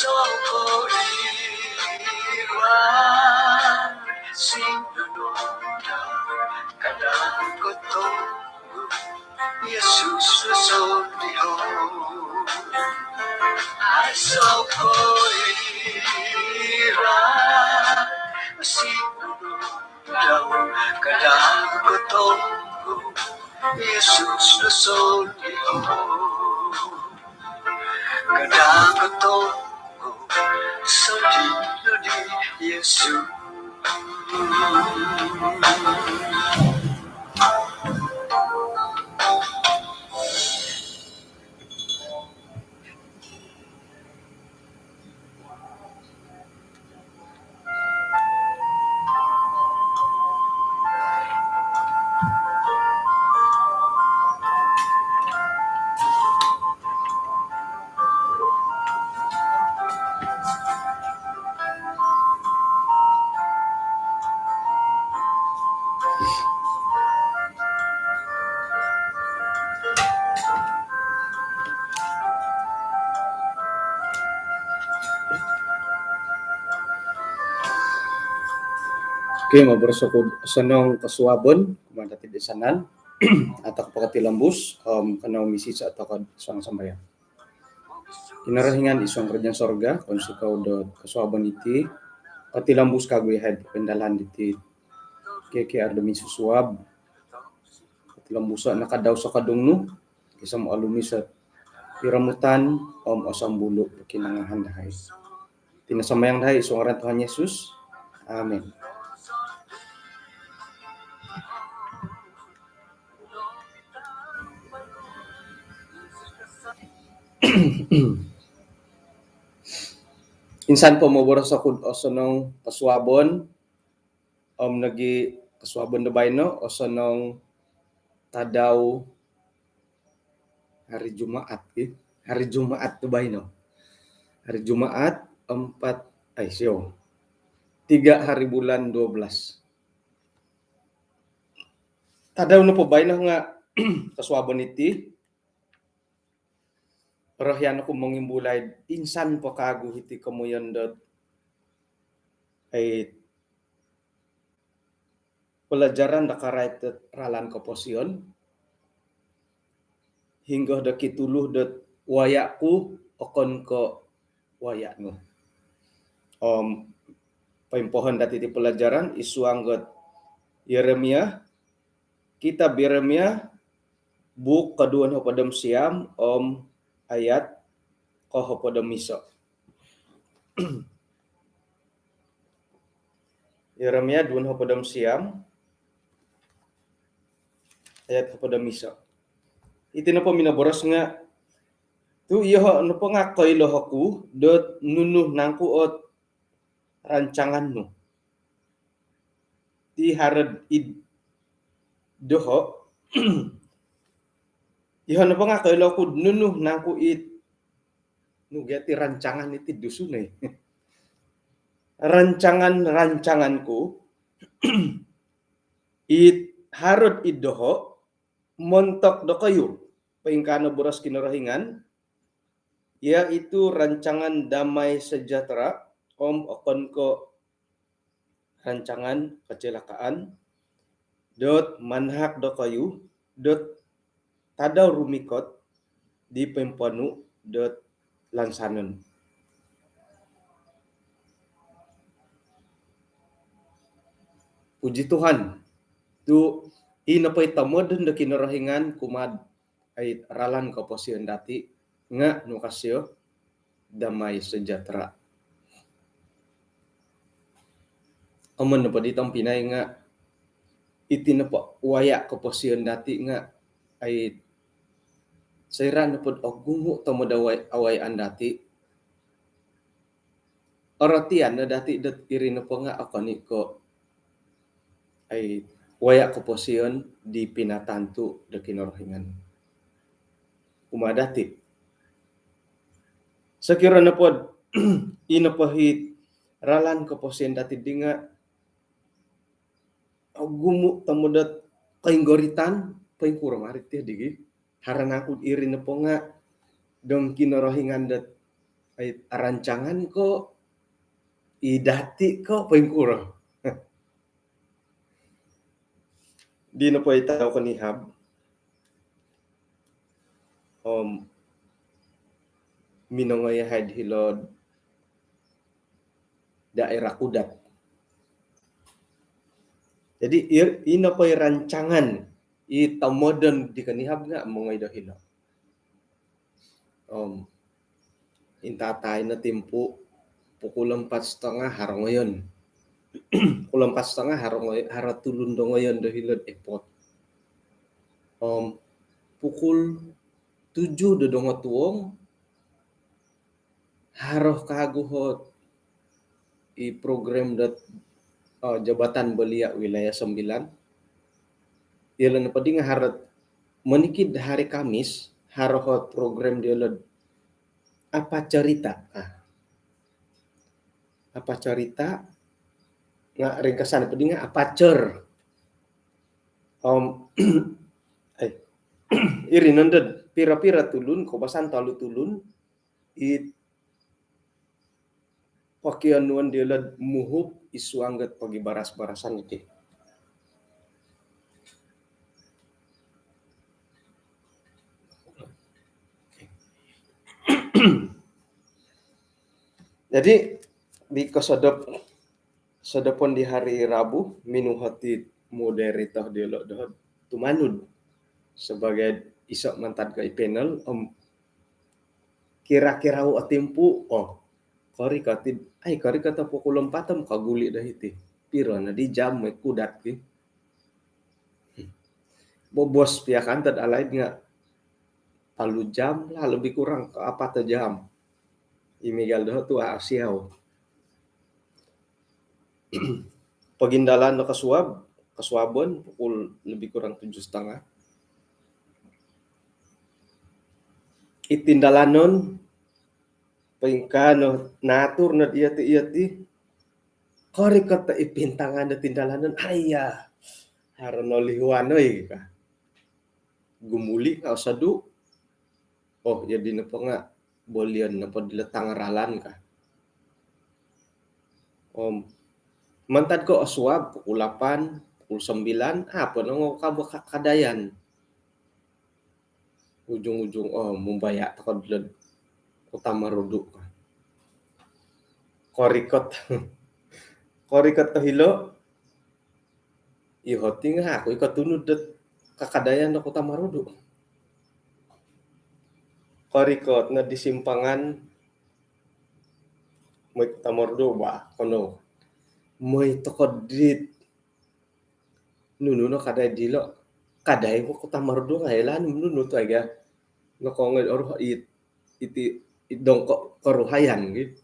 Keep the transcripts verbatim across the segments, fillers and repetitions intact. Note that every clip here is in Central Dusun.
Sokoi ira sinunudau kada kotonggu Yesus sosodiho. Ai sokoi ira sinunudau kada kotonggu Yesus sosodiho. Kada kotonggu sodino di Yesus. Okey, moboros oku sonong kosuabon kumaa dati di sanan atau pokotilombus, om kanou misiso tokou suang sambayang. Kinorohingan id suang kerajaan sorga, kounsikou do kosuabon iti, potilombus kagu yahai pindalan diti K K R do minsusuab. Potilombuso no kadau sokodung nu, gisom olumis o piromutan om osombulu' do kinongohon dahai. Iti no sambayang dahai id suang ngaran Tuhan Yesus. Amin. Insan po moboros oku do osonong kosuabon, om nogi kosuabon do baino osonong tadau hari Jumaat, ki. Hari Jumaat do baino. Hari Jumaat empat, ai, sio. Tiga hari bulan dua belas. Tadau nopo baino nga kosuabon iti, orohian oku mongimbulai insan po kagu iti komoyon dot, ai, pelajaran do karait dot ralan koposion, hinggo do kitulu dot waya' ku okon ko' waya' nu. Om poimpohon dati iti pelajaran id suang dot Yeremia, kitab Yeremia, buuk koduo nohopod om siam om ayat kohopod om iso. Yeremia duo nohopod om siam, ayat hopod om iso. Iti nopo minoboros nga, tu' iyoho' nopo nga koilo oku dot nunu nangku ot rancangan nu ti haro id doho'. Iyoho' nopo nga koilo oku nunu nangku it, nu gia ti rancangan iti Dusun, eh. Rancangan-rancangan ku it haro id doho' montok dokoyu, poingkaa no boros Kinorohingan, iaitu rancangan damai sejahtera om okon ko' rancangan kecelakaan, dot manahak dokoyu dot tadau rumikot di poimponu' dot lansanon. Puji Tuhan, tu' i nopo i tomodon do Kinorohingan kumaa ai ralan koposion dati nga' nu ka sio, damai sejahtera. Amun nopo di tompinai nga' iti nopo waya' koposion dati nga' ai soira' nopo dot ogumu' tomod awai-awaian dati, orotian no dati dot iri nopo nga' okon i' ko' ai waya' koposion di pinatantu do Kinorohingan kumaa dati. Sokiro nopo dot i nopo i ralan koposion dati di nga' ogumu' tomod dot koinggoritan, poingkuro marit ti digi. Haro nangku iri nopo nga' dong Kinorohingan dot Ai, rancangan ko, i dati ko, poingkuro. Di nopo i tadau konihab, om, minongoi yahai hilo'd daerah Kudat. Jadi, i nopo i rancangan i tomodon di konihab nga mongoi do hilo. Om, intatai no timpu, pukul empat setengah haro ongoyon. Pukul empat setengah haro ongoy-, haro tulun do ongoyon do hilo'd airport. Om, pukul tujuh do dongotuong, haro kagu ot i program dot, eh, Jabatan Belia Wilayah Sembilan. Iyolo nopo di nga haro monikid hari Kamis, haro ot program diolo, Apa Cerita. Ah. Apa Cerita, nga ringkasan nopo di nga Apacer. Om, eh, iri nondo, piro-piro tulun, koubasan tolu tulun, i pokionuon diolo muhup id suang dot pogibaras-barasan iti. Jadi, di kosodop, sodopon di hari Rabu, minuhot i moderator diolo doho tumanud sebagai iso mantad ko i panel, om, kira-kira o timpu, oh, korikot i, ai, korikot o pukul empat om kaguli do hiti. Piro no di jam moi Kudat ki. Bobos pia kan tad alaid nga tolu jam lah, lebih kurang ko apat jam. I miagal doho tu, ah, siau. Pogindalan do kosuab, kosuabon pukul lebih kurang tujuh setengah. I tindalanon, poingkaa no, naatur no diati-ati. Korikot i pintangan do tindalanon, aiya, haro nolihuan oi ka. Gumuli ka, osodu. Oh, jadi nopo nga bolion nopo dilo tanga ralan ka. Om, mantad ko osuab pukul lapan, pukul sembilan, apo no nga kabo kakadayan. Ujung-ujung, oh, mumbaya toko dilo Kota Marudu. Korikot. Korikot to hilo. Iyo, tinga aku i kotunud dot kakadayan do Kota Marudu. Korikot no di simpangan, moi Kota Marudu, bah, kono. Moi toko dit nunu no kadai dilo. Kadai ko Kota Marudu nga ilaan nunu tu aiga. Nokongoi oruh it, iti, it dongko koruhaian gitu.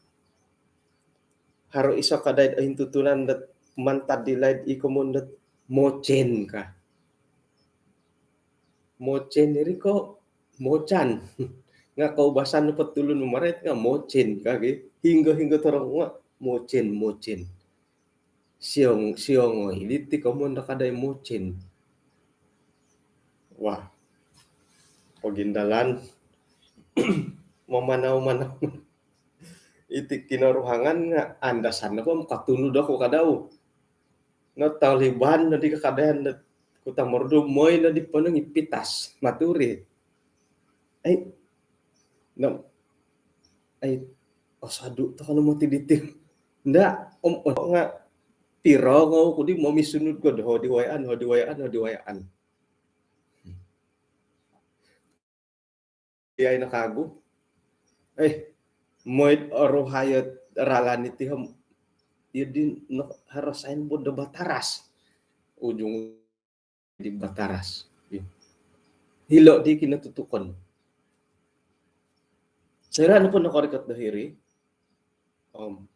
Haro iso kadai ointutunan dot mantad di laid i komoyon dot mocen ka. Mocen iri ko mocan. Nga koubasan nopo tulun mamarait nga mocen ka gi. Hinggo-hinggo torong nga mocen, mocen. Siong, siongoi diti komoyon do kadai mocen. Wah. Pogindalan. Mamanau-manau. Iti kinoruhangan nga andasan nopo kotunud oku kadau. Notoliban no di kakadayan do Kota Marudu, moi no di ponong i pitas maturi. Ai, no, ai, osodu toko no moti diti. Nda, om, om, nga piro ngau ku di momisunud ko do hodi wayaan, hodi wayaan, hodi wayaan. Iya, ino kagu. Eh, moi oruhai o ralan iti om, iyo di no haro signboard do bataras. Ujung di bataras. Hilo di kinotutukon. Soira nopo nokorikot do hiri, om,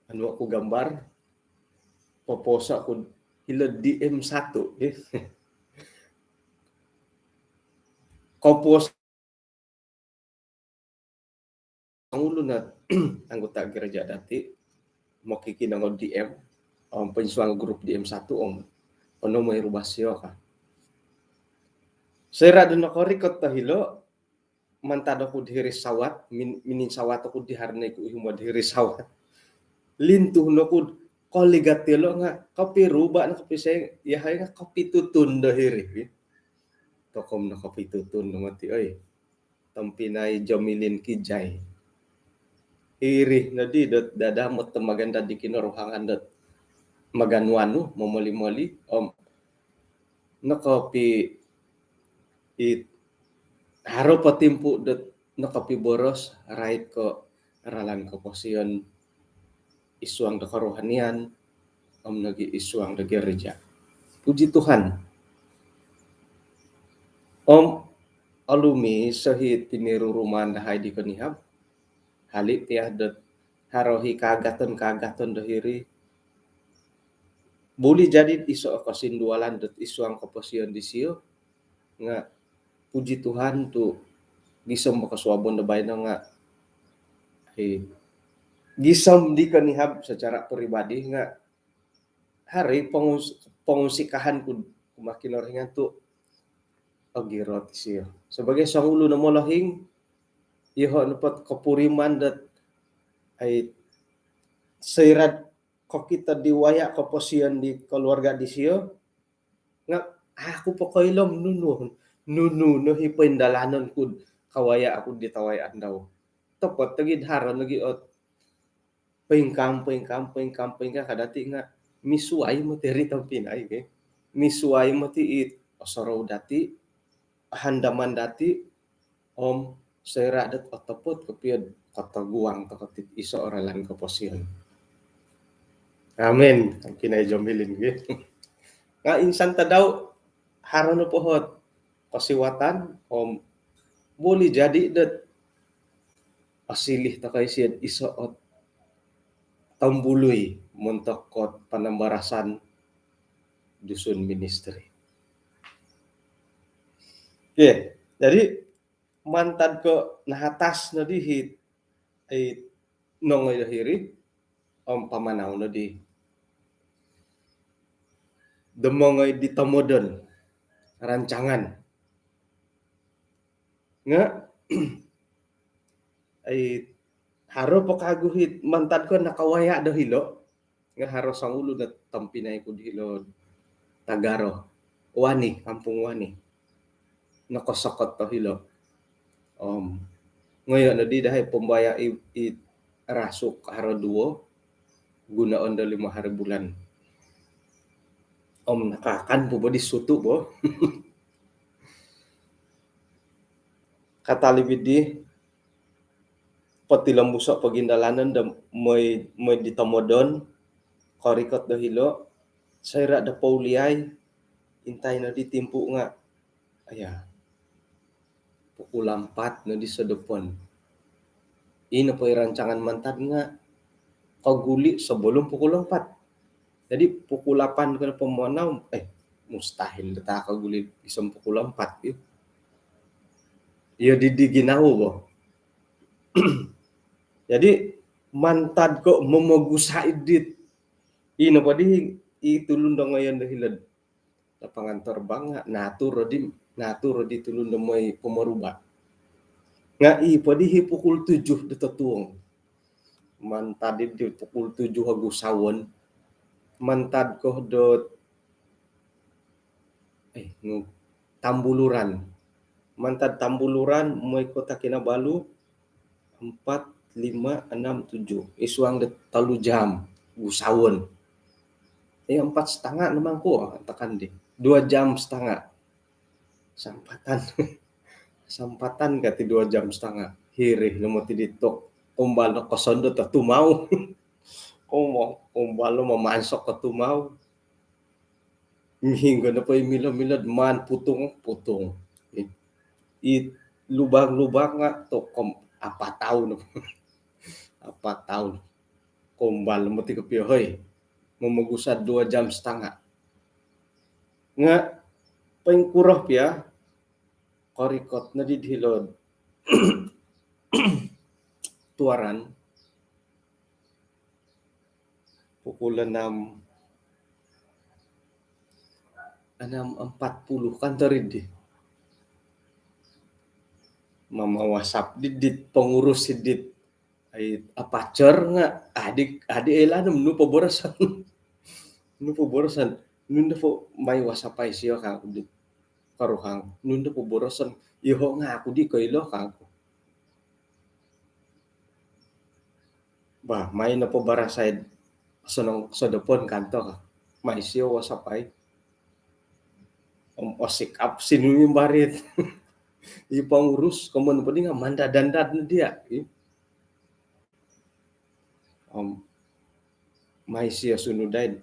anu oku gambar, poposo oku hilo D M satu, eh. Kopos ngulu no anggota gereja dati, mokikinongou D M, om, poinsuang grup D M satu, om, ono moi rubah sio ka. Soira do nokorikot do hilo, mantad oku dihiri sawat, min-, mininsawat oku di hari no iku ihumod hiri sawat. Lintuh no ku koligat ilo nga kopiruba no kopi se, yahai nga kopitutun do hiri. Tokom no kopitutun no mati, oi. Tompinai Jomilin Kijai. Iri nodi dot dadamot do magandad di Kinorohingan dot maganu-anu, momoli-moli, om nokopi it haro po timpu dot nokopiboros rait ko ralan koposion id suang do kerohanian om nogi id suang do gereja. Puji Tuhan. Om olumis o hi pinirurumaan dahai di konihab. Hali pia dot haro hi kaagaton-kaagaton do hiri. Buli jadi iso o kosindualan dot id suang koposion disio. Nga puji Tuhan tu gisom kosuabon do baino nga, hei, gisom di konihab secara peribadi nga hari pongus-, pongusikahan ku kumaa Kinorohingan tu ogirot isio. Sebagai songulun o molohing, iho nopo kopuriman dot, ai, soira kokito di waya koposion di keluarga disio, nga aku po koilo nunu, nunu no hi poindalanon ku kawaya aku di tawai andau. Topot lagi haro lagi ot pingkam, pingkam, pingkam, pingkam kadati nga misuai moti ri tompinai ke. Misuai moti it osorou dati, handaman dati, om soira dot otopot kopio kotoguang tokou ti iso o ralan koposion. Amin. Kinai Jomilin ke. Nga insan tadau haro nopo ot kosiwatan om buli jadi dot osilih tokou isio iso ot tombului montok ot panambarasan Dusun Ministry. Okey, jadi mantad ko nahatas nodi hi, ai, nongoi do hiri om pamanau nodi do mongoi di tomodon rancangan. Nga, ai, haro po kagu hi mantad ko nakawaya do hilo. Nga haro songulun o tompinai ku di hilo Tagaro. Wani, Kampung Wani. Nokosokot do hilo. Om ngoyo nodi dahai pombaya i, i rasuk haro duo. Gunoon do limo hari bulan. Om nakaakan po bo di sutu bo. Katalib di potilombuso pogindalanon do moi, moi di tomodon, korikot do hilo, soira do pouliai, intai nodi timpu nga, aya, pukul ampat nodi sodopon. Ino po i rancangan mantad nga koguli sebelum pukul ampat. Jadi pukul lapan ko pamanau, eh, mustahil do ta koguli gisom pukul ampat, ih. Iyo di, di ginawo bo. Jadi mantad ko momogusa idit. Ino po di i tulun do ngoyon do hilo'd lapangan terbang nga naatur di, naatur di tulun do moi pomoruba. Nga i po di hi pukul tujuh do totuong. Mantad di pukul tujuh agu sawon. Mantad ko dot, eh, nu, Tambuluran. Mantad Tambuluran moi Kota Kinabalu, empat, lima, enam, tujuh. Id suang do tolu jam gusawon. Eh, empat setengah no mangku, antakan di. Dua jam setengah. Sampatan. Sampatan kati dua jam setengah. Hiri no moti di tok. Kombal no kosondot do tumau. Kombal, kombal no mamansok do tumau. Mihinggo nopo i milo-milo maan putung, putung. I, i lubang-lubang nga tokom apatau no. Apatau. Kombal moti kopio hoi. Momogusa dua jam setengah. Nga poingkuro pia, korikot nodi hilo'd Tuaran pukul enam, enam empat puluh kan tori di. mama WhatsApp di, di pengurus di, ai, apacer nga, adi, adi elan nu poboroson. Nu poboroson. Nunu po mai WhatsApp ai sio kangku di. Karuhang. Nunu poboroson. Iho nga aku di koilo kangku. Bah, mai nopo barasai sonong sodopon kanto ka. Mai sio WhatsApp ai. Om osik up sinumi barit. I pengurus, komon po di nga mandad-andad no dia. I. Om mai sio sunudai.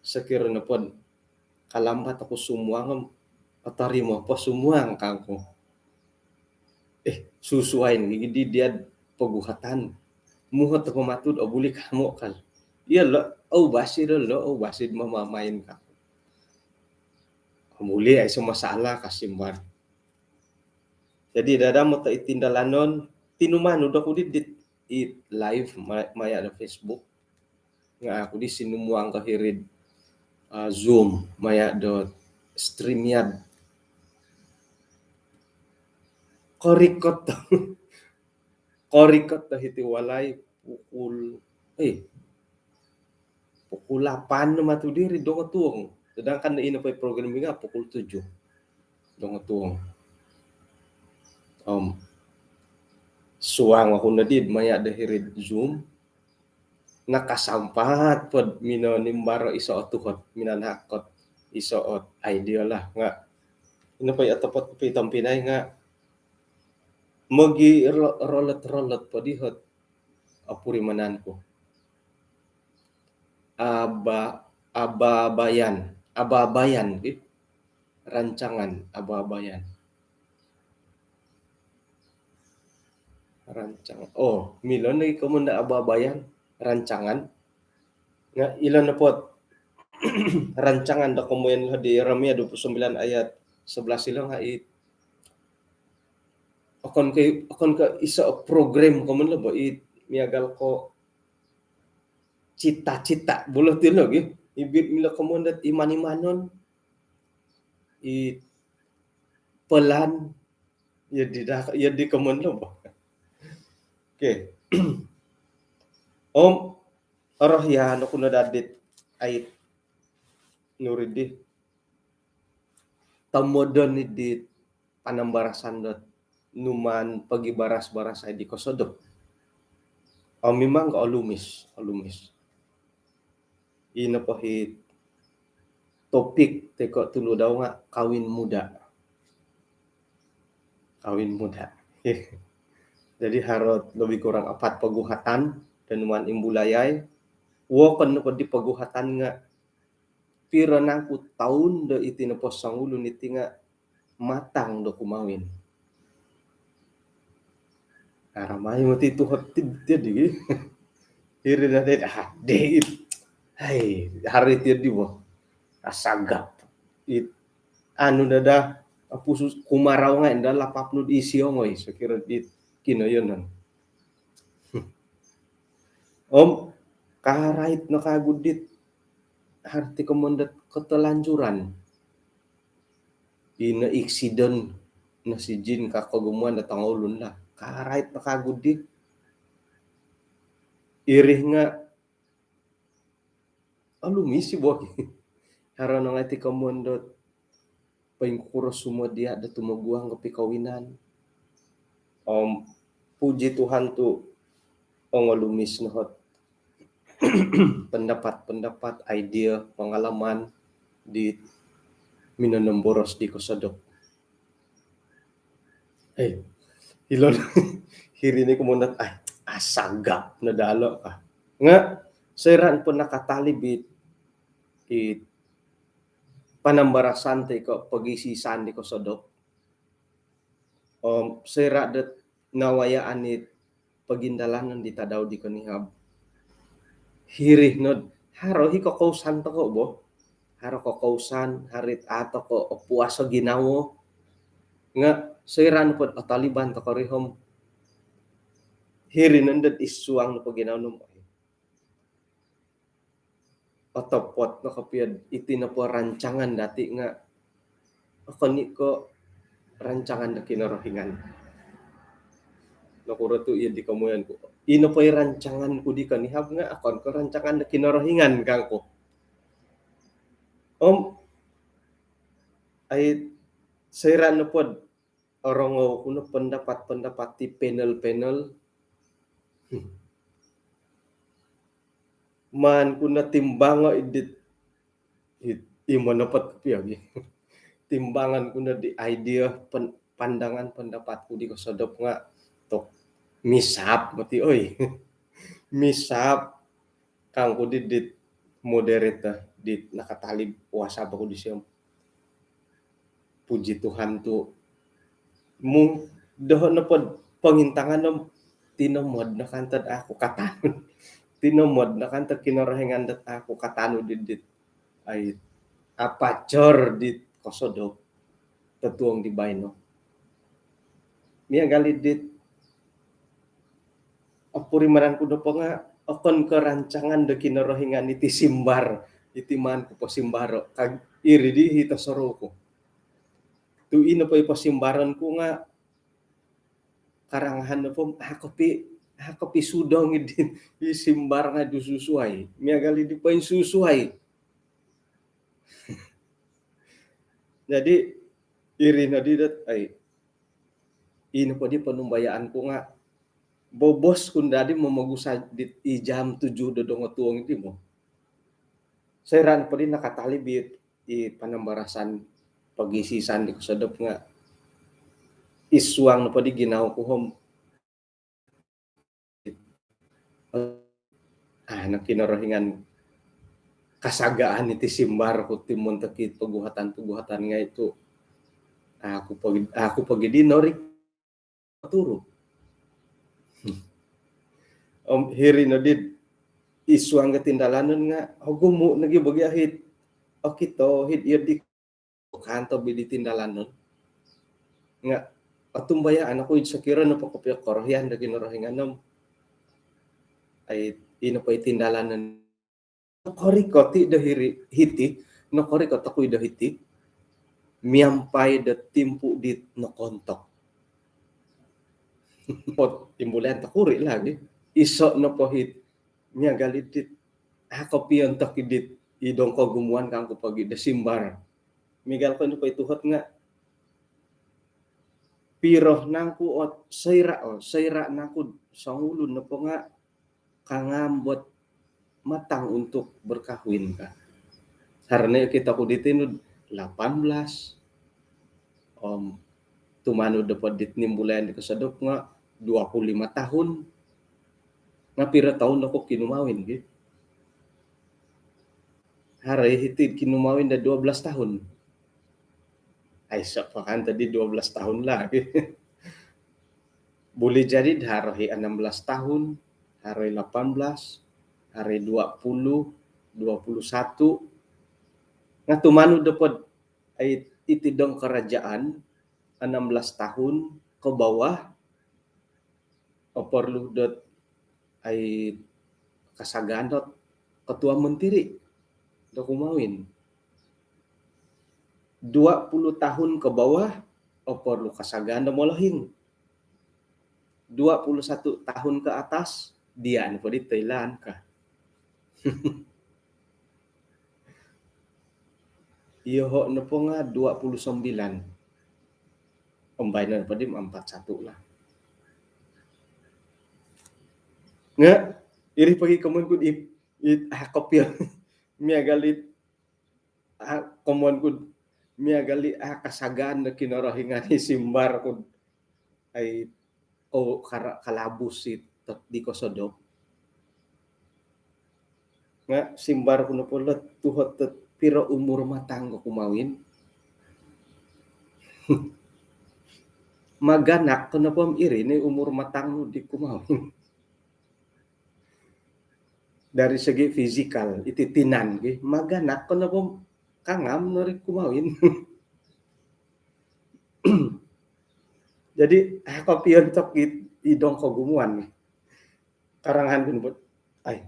Sekira nopo kalambat aku sumuang om, otorimo po sumuang kangku. Eh, susuai ni gidi dia poguhatan. Muhot aku matud, oh, boleh kamu kan. Iya lo, oh, basi lo, lo, oh, basi mamamain kangku. Boleh, ai, aiso masalah, kasimbar. Jadi, dada mo to itindalanon, tinumanud aku di, di, i live ma-, maya do Facebook. Nga aku di sinumuang ko hiri'd, ah, Zoom, maya do StreamYard. Korikot. Korikot do hiti walai pukul, eh, pukul lapan no matu diri dongotuong. Sedangkan ino po program nga pukul tujuh. Dongotuong. Om suang aku no di maya do hiri'd Zoom. Nakasampat pod minonimbaro iso o tuhot, minanakot iso o idea lah. Nga ino po i otopot kopi tompinai nga mogi ro-, rolot-rolot po di hot opurimanan ku. Aba-, ababayan, ababayan, ki? Rancangan ababayan. Rancangan. Oh, milo nogi komon do ababayan, rancangan. Nga ilo nopo rancangan do komoyon lo di Yeremia dua puluh sembilan ayat sebelas ilo nga i, okon ko, okon ko iso program komon lo bo i, miagal ko cita-cita bolo ti logi. Ibit milo komon dot iman-imanon, i pelan, ya di dah, ya di komon lo bo. Okey. Om, orohian oku no dadit ai nuridi. Tomodon i di panambarasan dot numaan pogibaras-barasai di kosodop. Om mimang ko olumis, olumis. Ino po i topik toi ko tulu dau nga kawin muda. Kawin muda. Jadi haro lebih kurang apat poguhatan do numaan imbulayai. Wokon nopo di poguhatan nga piro nangku toun do iti nopo songulun iti nga matang do kumawin. Aramai mati tuhot ti, ti di. Iri na ti, ah, dei. Hai, hari ti di bo. Asagap. It, anu dada, apusus kumarau ngai, nda lapap nu di siongoi, sokiro di kinoyonon. Om, karait no kagu dit, arti komon dot ketelanjuran. Ino eksiden no sijin ka kogumuan do tongoulun lah. Karait no kagu dit. Iri nga olumis i bo. Haro no ngai ti komon dot poingkuro sumodia do tumoguang kopikawinan. Om puji Tuhan tu ongolumis no hot pendapat-pendapat, idea, pengalaman di minonomboros di kosodop. Eh, ilo hiri ni komon dot, ai, asagap no dalo ka. Nga soira po nakatalib i, i panambarasan toi ko pogisisan di kosodop. Om soira dot nawayaan i pogindalanon di tadau di konihab. Hiri nod haro i kokousan toko bo. Haro kokousan, haro it a toko opuaso ginawo. Nga soira nopod otaliban toko ri om hiri nondo id suang nopo ginawo nu om otopot no kopio iti nopo rancangan dati nga okon i ko rancangan do Kinorohingan. Nokuro tu' iyo di komoyon ku. Ino po i rancangan ku di konihab nga' okon ko' rancangan do Kinorohingan kangku. Om ai, soira' nopod orongou ku no pendapat-pendapat di panel-panel, maan ku no timbango' idit, i monopot kopio gi. Timbangan ku no di idea, pen-, pandangan, pendapat ku di kosodop nga' tok misap moti oi. Misap kangku di, dit moderator, dit nakatalib WhatsApp oku disio. Puji Tuhan tu' mung doho' nopod pongintangan om tinomod no kantod aku katanud. Tinomod no kantod Kinorohingan dot aku katanud di, dit ai, apacor dit kosodop totuong di baino. Miagal i dit opurimanan ku nopo nga' okon ko' rancangan do Kinorohingan iti simbar, iti maan ku posimbaro'. Kag iri di hito sorou ku. Tu' ino po i posimbaron ku nga' karangahan nopo, a' kopi, a' kopi sudong i di, i simbar nga' dususuai. Miagal i di poinsusuai. Jadi iri nodi dot ai, ino po di ponumbayaan ku nga' bobos ku ndadi momogusa di i jam tujuh do dongotuong iti mo. Soira' nopo di nakatalib i, i panambarasan pogisisan di kosodop nga' id suang nopo di ginawo ku om, ah, no Kinorohingan kasagaan iti simbar ku ti montok i poguhatan-poguhatan ngai' tu'. Aku pogi, aku pogi di norik turu. Om hiri nodi id suang kotindalanon nga' ogumu' nogi bagi ahit. Okito hit iyo di kanto bidi tindalanon. Nga' otumbayaan oku id sokiro nopo kopio korohian do Kinorohingan om ai, ino po i tindalanon. Nokorikot i' do hiri, hiti, nokorikot oku i' do hiti miampai do timpu dit nokoontok. Pot imbulayan tokuri' lagi. Iso' nopo hit miagal i dit, a' kopiontok i dit i dong kogumuan kangku pogi do simbar. Miagal ko' ino po i tuhot nga' piro nangku ot soira', o, soira' nangku songulun nopo nga' kangam bot matang untuk berkahwin ka. Haro no i' okito ku diti nu lapan belas. Om tumanud nopo dit nimbulayan di kosodop nga' dua puluh lima tahun. Nga' piro toun oku kinumawin gi? Haro i' hiti kinumawin do dua belas tahun. Ai, aiso' po kan tadi dua belas tahun lagi. Boleh jadi haro i' enam belas tahun, haro i' lapan belas, haro i' dua puluh, dua puluh satu. Nga' tumanud nopo dot ai, iti dong kerajaan enam belas tahun ke bawah, oporlu dot ai, kasagaan dot ketua menteri do kumawin. Dua puluh tahun ke bawah, oporlu kasagaan do molohing. Dua puluh satu tahun ke atas, diya' nopo di toilaan ka. Iyoho' nopo nga' dua puluh sembilan. Om baino nopo di empat satu lah. Nga' iri pogi komoyon ku di, i, a' kopio miagal i, a, komoyon ku miagal i, a, kasagaan do Kinorohingan i simbar ku. Ai, ko kara-, kalabus i tot di kosodop. Nga' simbar ku nopo lo tuhot dot piro umur matang ko kumawin. Maganak ko nopo om iri ni umur matang nu di kumawin. Dari segi fizikal, iti tinan ki, maganak ko nopo om kangam no ri kumawin. Jadi, a, kopiontok i, i dong kogumuan. Karangahan ku nopo, ai,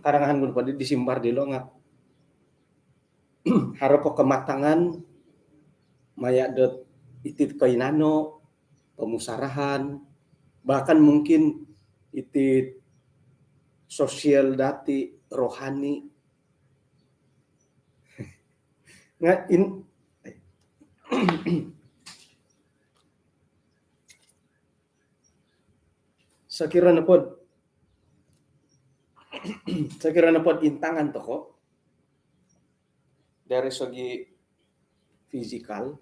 karangahan ku nopo di, di simbar dilo nga' haro po kematangan maya' dot iti koinano, pomusarahan, Bahkan mungkin iti sosial dati, rohani. Nga in, sokiro nopo, sokiro nopo intangan tokou dari segi fizikal,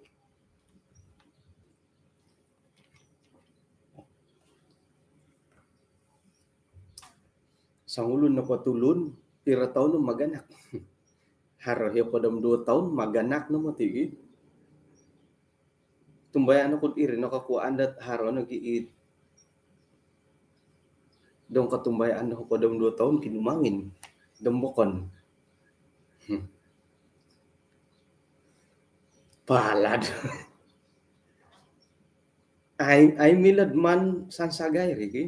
songulun nopo tulun, piro toun maganak? Haro hopod om duo toun maganak no moti. Tumbayaan oku iri no kokuaan dot haro nogi it dong kotumbayaan do hopod om duo toun kinumangin dong bokon. Hmm. Palad. Ai, ai milo do maan sansagai iri ki.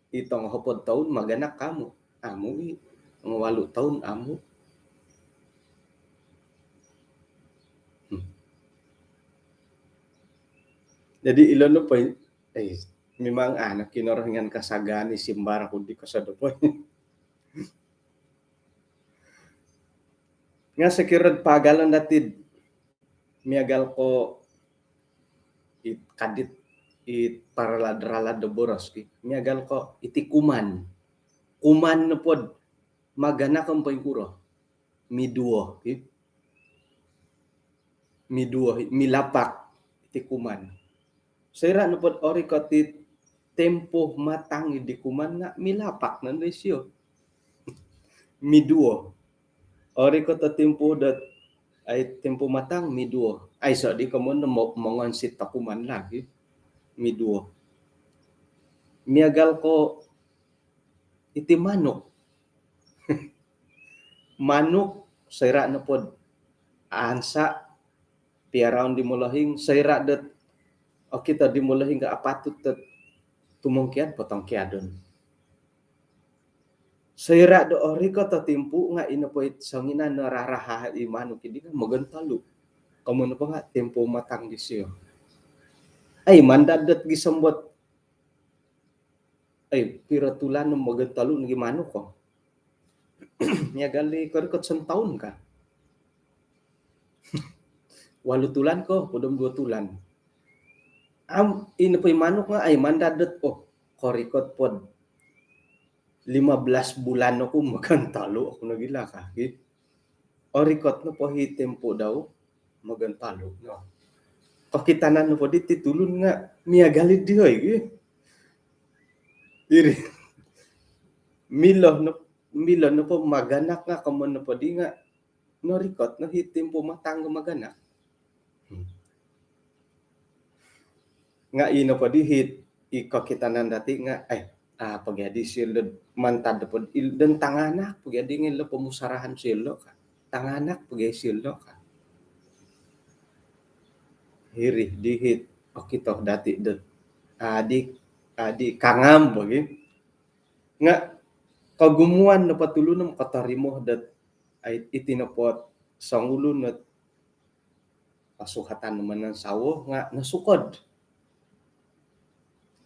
I tongo hopod toun maganak amu. Amu i. Tongo walu toun amu. Hmm. Jadi ilo nopo, eh, memang anak Kinorohingan kasagaan i simbar oku di kosodop. Nga sokiro pagalon dati miagal ko it kadit, it paralad-ralad do boros ki. Miagal ko iti kuman. Kuman nopo do maganak om poingkuro? Miduo ki. Miduo, milapak iti kuman. Soira nopo do orikot it tempoh matang di kuman nga milapak nondo isio. Miduo. Orikot o tempoh dot, ai, tempoh matang, miduo. Aiso di komoyon do mo-, mongonsit o kuman lagi. Miduo. Miagal ko iti manuk. Manuk, soira nopo do ansa piaraon di molohing, soira dot okito di molohing nga apatut dot tumongkiad, potongkiadon. Soira do orikot o timpu nga ino po it songinan no raraha i manuk di nga mogontolu. Komoyon nopo nga tempoh matang disio. Ai, maan dot gisom dot, ai, piro tulan no mogontolu nogi manuk ko. Miagal di korikot santaun ka. Walu tulan ko, hopod om duo tulan. Om ino po i manuk nga, ai, maan dot, oh, korikot po do lima belas bulan oku mogontolu oku nogi lah ka, ki. Orikot nopo i tempoh dau mogontolu no. Kokitanan nopo diti tulun nga miagal di, oi, ki. Iri. Milo no, milo nopo maganak nga komoyon nopo di nga norikot no i tempoh matang do maganak. Hmm. Nga ino po di it i kokitanan dati nga, eh, ah, pogi adi silo mantad po do il-, do tanganak, pogi adi nga ilo pomusarahan silo ka. Tanganak pogi silo ka. Iri di it okito dati do, ah, di, ah, di kangam pogi. Nga kogumuan nopo tulun om kotorimo dot, ai, iti nopo songulun dot kosuhatan manansawo nga nosukod.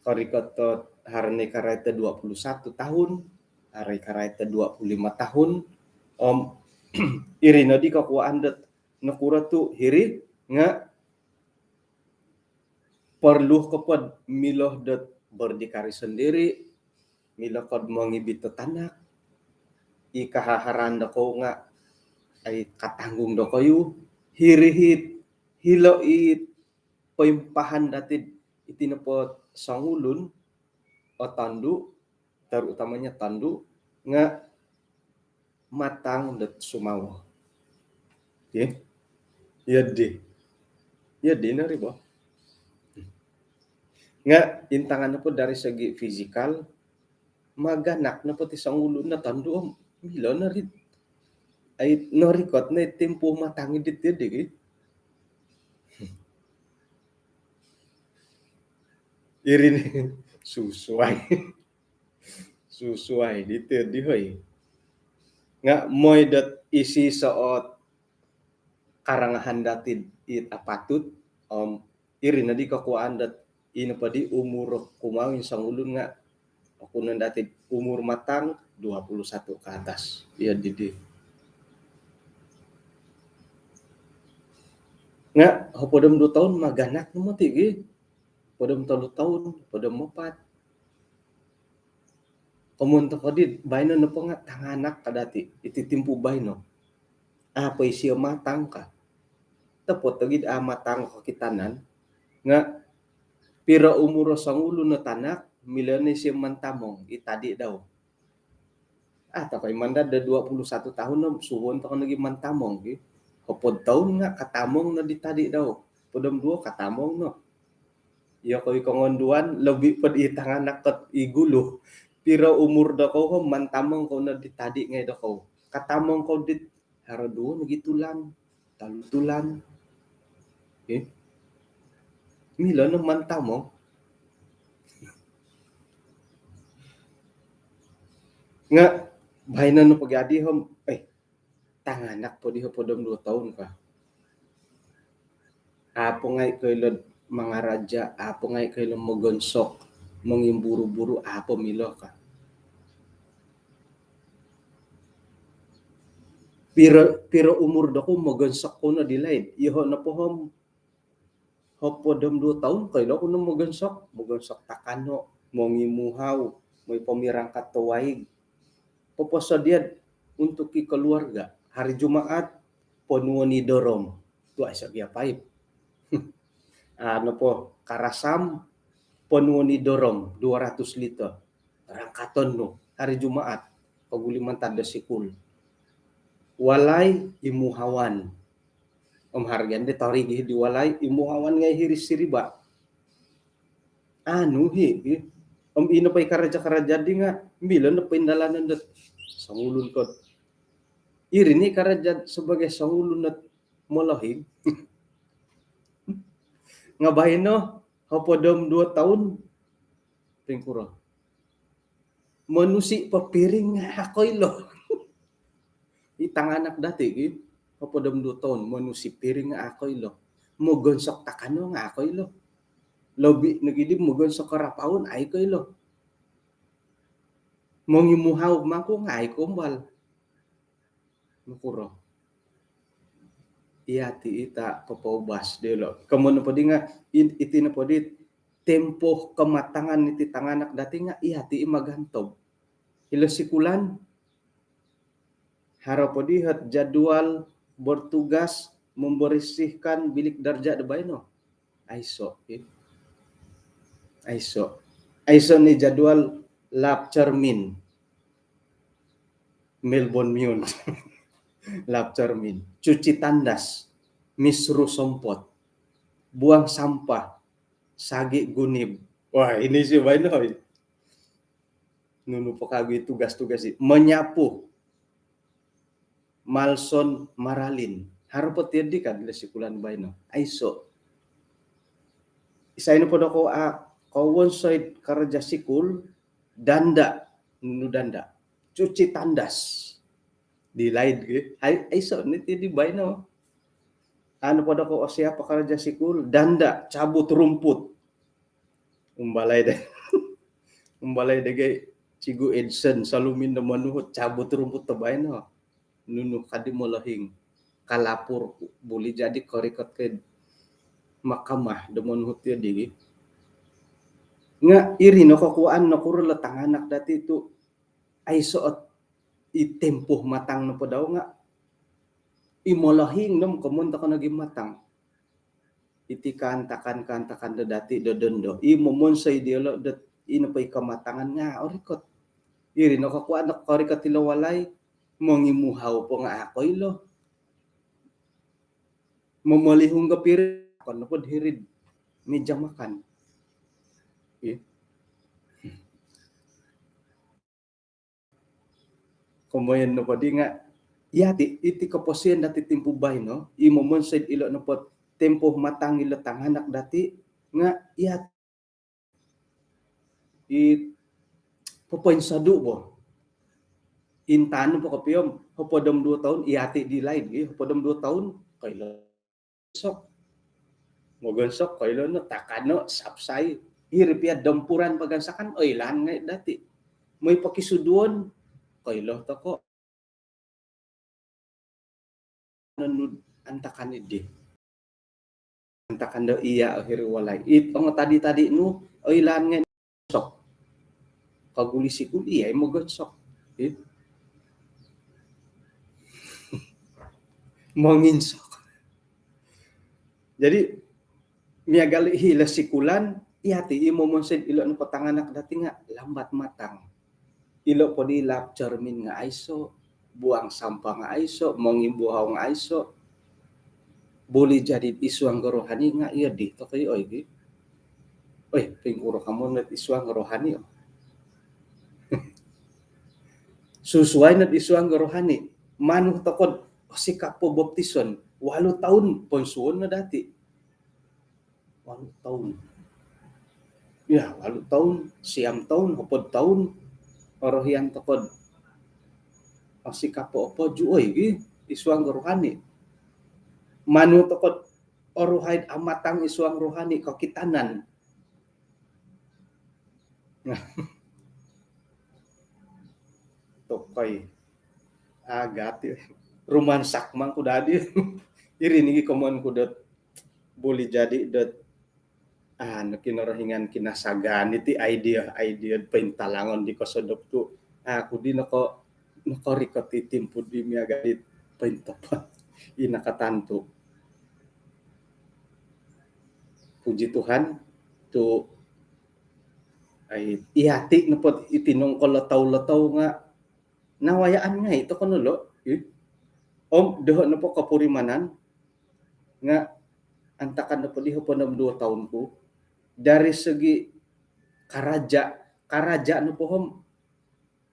Korikot do haro no i karaat do dua puluh satu tahun, haro i karaat do dua puluh lima tahun, om iri no di kokuaan dot nokuro tu hiri nga perlu ko po do milo dot berdikari sendiri, milo ko do mongibit do tanak, i kahaharan dokoyu nga, ai, katanggung dokoyu, hiri it, hilo it poimpahan dati iti nopo songulun, o tondu, terutamanya tondu, nga matang dot sumawo. Okey. Iyo di. Iyo di no ri bo. Nga intangan nopo dari segi fizikal, maganak nopo ti songulun no tondu om milo no ri. Ai, norikot no i tempoh matang dit iyo di, ki. Iri ni susuai. Susuai diti di, hoi. Nga moi dot isi soot karangahan dati it apatut, om iri no di kokuaan dot Ino podi umur kumawin songulun nga' oku no dati umur matang dua puluh satu ke atas. Iyo didi. Nga' hopod om duo toun maganak no moti gi. Hopod om tolu toun, hopod om apat. Komoyon toko' di baino nopo nga' tanganak ka dati', iti timpu baino. A' po isio matang ka. Topot ogi' a' matang kokitanan, nga' piro umur o songulun o tanak, milo no isio mantamong i tadi' dau. A' toko' i mandad do dua puluh satu tahun no, suhuon toko' nogi mantamong ki. Hopod toun nga' katamong no di tadi' dau. Hopod om duo katamong no. Iyokoyu kongonduan, lobi pod i tanganak kot i gulu. Piro umur dokou ho, mantamong kou no di tadi' ngai' dokou. Katamong kou dit haro duo nogi tulan, tolu tulan. Eh? Milo no mantamong. Nga' baino no pogi adi ho, eh, tanganak podi hopod om duo toun ka. A' po ngai' koilo mangaraja, a' po ngai' koilo mogonsok, mongimburu-buru, a' po milo ka. Piro, piro umur dokou mogonsok kou no di laid. Iyoho' nopo ho, hopod om duo toun, koilo ku no mogonsok, mogonsok takano', mongimuhau, moi pomirangkat do waig. Poposodia' untuk i keluarga. Hari Jumaat, ponuon i dorom. Tu' aiso' gia paip. Anu po, karasam, ponuon i dorom, dua ratus liter. Rangkaton nu, hari Jumaat, poguli mantad do sikul. Walai, imuhawan. Om hargan di torigi di walai, imuhawan ngai' hiri siriba'. Anu hi, hi. Om ino po i karaja-karaja di nga', milo no po indalanan dot songulun ko. Iri ni karaja sebagai songulun dot molohing. Nga' baino, hopod om duo toun, pingkuro. Monusi' po piring nga' a' koilo. I tanganak dati' gi, hopod om duo toun, monusi' piring nga' a' koilo. Mogonsok takano' nga' a' koilo. Lobi nogi di mogonsok karapaun, a' i koilo. Mongimuhau mangkuk nga' a' i kombal. Nokuro. Iyati' i ta' popoubas dilo'. Komoyon nopo di nga', i-, iti nopo di tempoh kematangan iti tanganak dati' nga' iyati' i magantob. Ilo sikulan, haro po di hot jadual bertugas membersihkan bilik darjah do baino. Aiso', eh. Aiso'. Aiso' ni jadual lap cermin. Melbourne Mune. Lap cermin. Cuci tandas. Misru sompot. Buang sampah. Sagi' gunib. Wah, ini si baino, eh. Nunu po kagu i tugas-tugas i. Menyapu. Malson maralin. Haro po tiyo di kad ilo sikulan baino. Aiso'. Isai nopo dokou a' kowonsoi'd karaja sikul, danda', nunu danda'. Cuci tandas. Di laid gi. Ai, aiso' ni tiyo di baino. Anu po dokou osiap karaja sikul, danda', cabut rumput. Umbalai de. Umbalai de gai Cikgu Edson Salumin do monuhut cabut rumput do baino. Nunu kadi molohing. Kalapur buli jadi korikot ke mahkamah do monuhut iyo digi. Nga' iri no kokuaan nokuro lo tanganak dati' tu' aiso' ot i tempoh matang nopo dau nga' i molohing no komoyon toko' nogi matang. Iti kaantakan-kaantakan do dati' do dondo. I momonsoi diyolo' dot ino po i kamatangan nga' orikot. Iri no kokuaan do korikot ilo walai, mongimuhau po nga' a' koilo. Momolihung do piring, okon nopo'd hiri'd mija makan. Ih. Komoyon nopo di nga', iyati', iti koposion dati' timpu baino, i momonsoi ilo nopo tempoh matang ilo tanganak dati' nga' iyati' i popoinsodu' bo. Intangan po kopio om hopod om duo toun, iyati' di laid gi, hopod om duo toun, koilo. Sok. Mogonsok, koilo no, takano', sapsai. Iri pia dompuran pagansakan, oilaan ngai dati. Moi pokisuduon, koilo toko. Nanud antakan idi. Antakan do iya o hiri walai. It ongo tadi-tadi nu, oilaan ngai sok. Kaguli sikul, iya i mogonsok. It. Monginsok. Jadi, miagal i hilo sikulan, iya ti i momonsoi'd ilo nopo tanganak dati nga lambat matang. Ilo po di lap cermin nga aiso, buang sampah nga aiso, mongimbuhau nga aiso. Boleh jadi id suang do rohani nga iya di toko i, oi, di. Oi, poingkuro kamu nod id suang do rohani, oh. Susuai nod id suang do rohani. Manu tokod, oh, sikap po baptison. Walu toun, ponsuon no dati. Walu toun. Ya, walu toun, siam toun, hopod toun. Orohian tokod. Osikap po opo ju, oi, gi, id suang do rohani. Manu tokod, oruhai'd amatang id suang rohani, kokitanan. Tokoi. Agat i. Rumansak mangku dadi. Iri nigi komon ku dot boleh jadi dot, ah, Kinorohingan kinasagaan iti idea, idea pointalangon di kosodop tu. Aku di noko, nokorikot i timpu di miagal di pointopot. I nakatantu. Puji Tuhan, tu, ai, iyati nopo iti nongko lotau-lotau nga nawayaan ngai toko no lo, eh. Om, doho nopo kopurimanan, nga antakan nopo di hopod om duo toun ku, dari segi karaja, karaja nopo om,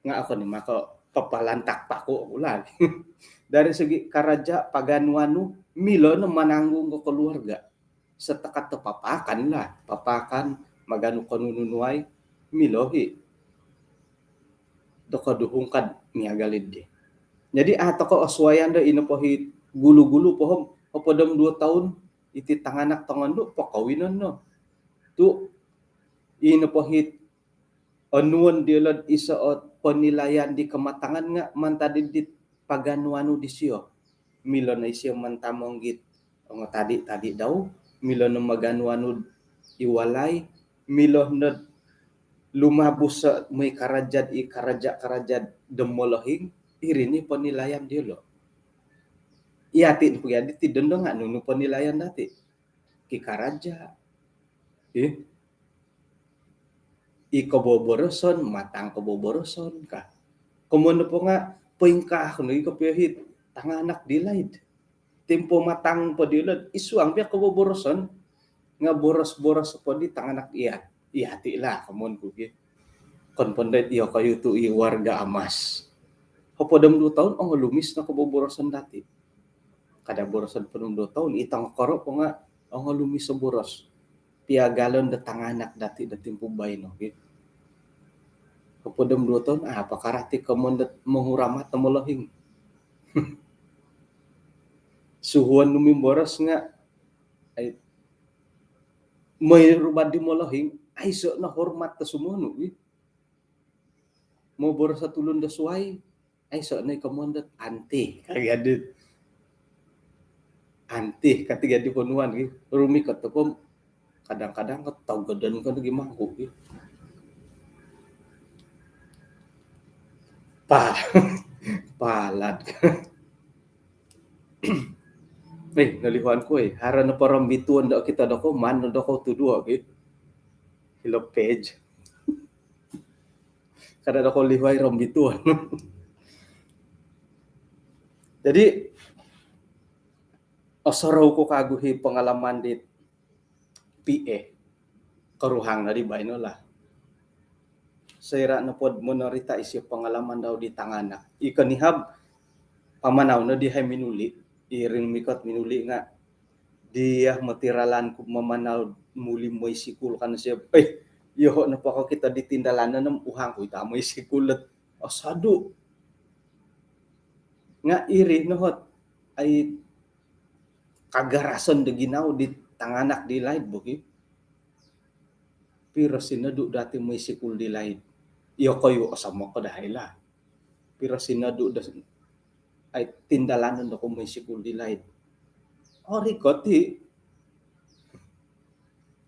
nga aku ni mako papalantak paku aku lah. Dari segi karaja paganu-anu, milo no mananggung ko keluarga. Setakat tu papakan lah, papakan, maganu ko nunu nuai, milo hi. Doko duhung kad miagal di. Jadi, ah, toko osuayan do ino po hi gulu-gulu po om, hopod om duo toun, iti tanganak tongondu, pokowinon no. Tu, ino po hi onuon diolo iso o penilaian di kematangan nga mantad di paganu-anu disio. Milo no isio mantamong git ongo tadi-tadi dau, milo no maganu-anu i walai, milo no lumabus o moi karaja i karaja-karaja do molohing, iri ni penilaian diolo. Iyati nopo gia di ti dondo nga nunu penilaian dati. Ki karaja. Eh? I koboboroson, matang koboboroson ka. Komon nopo nga poingkaa ku nogi kopio hi tanganak di laid. Timpu matang po diolo, id suang pia koboboroson, nga boros-boros po di tanganak iya. Iyati lah, komon ku ki. Kon po ndo iyokoyu tu i warga amas. Hopod om duo toun, ongolumis no koboboroson dati. Kada boroson hopod om duo toun, i tongokoro po nga ongolumis o boros. Piagalon do tanganak dati do timpu baino, ki. Hopod om duo toun, ah, apa karati komon dot monguramat do molohing. Suhuon nu mimboros nga, ai, moi ruba di molohing, aiso no hormat do sumonu, ki. Moboros o tulun do suai, aiso no i komon dot anti, ka gia di. Anti, ka ti gia di ponuan, ki. Rumikot o pom, kadang-kadang ko togodon ko nogi mangku, ki. Pa, palad. Eh, nolihuan ku, eh. Haro nopo rombituon do okito dokou, maan no dokou tuduo, ki. Hilo page. Kada dokou lihuai rombituon. Jadi, osorou ku kagu hi pengalaman di P A. Koruhang no di baino lah. Soira nopo do monorita isio pengalaman dau di tanganak. I konihab, pamanau no di hai minuli, i ring mikot minuli nga, dia moti ralan ku mamanau muli moi sikul kan siap. Eh, yoho nopo kokito di tindalanon om uhang ku ita moi sikul dot osodu. Nga iri no hot, ai, kagarason do ginawo di tanganak di laid bo ki. P Piro sinodu dati moi sikul di laid? Iyokoyu osomok ko dahai lah. Piro sinodu do ai tindalanon doku moi sikul di laid? Orikot i.